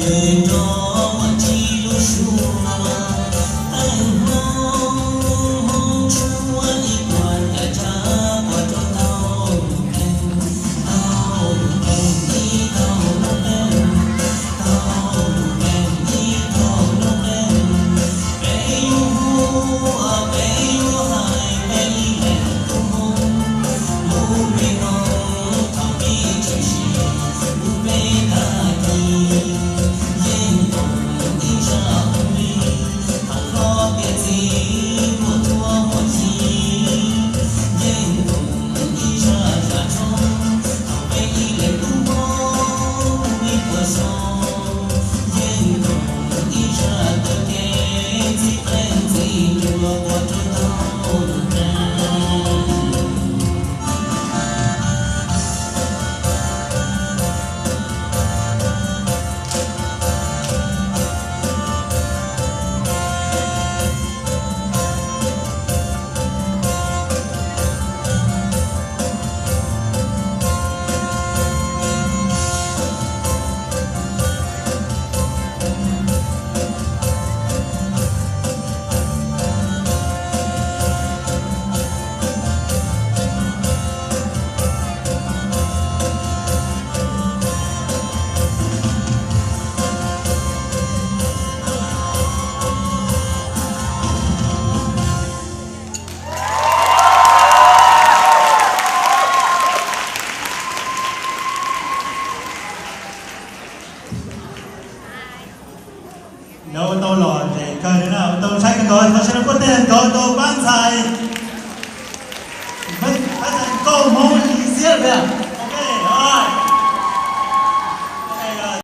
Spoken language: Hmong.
Nrog Vajtswv lub suab, teej hmoov tshuav ib puas yam tsav puas rau tau lub neej, tau lub neej ib tau lub neej, tau lub neej ib tau lub neej. Peb yuav hu, peb yuav hais, peb ib leeg tus hmoov, lub npe no thaum pib tshwm sim, lub npe tag kis yeej koom ib zaj hauj lwm, thaum hlob tiav txiv muaj txuj muaj ci, yeej koom ib zaj zam tshoob, thaum peb ib leeg tus hmoov ib puas xyoo, yeej koom ib zaj taw kev txib qeej txib nruas puas rau tau lub neej. Lawv ua tau los ntse kawg li na, ua tau saib kawg nkaus, thov sawv daws pub tej nkaus rau pab ntxhais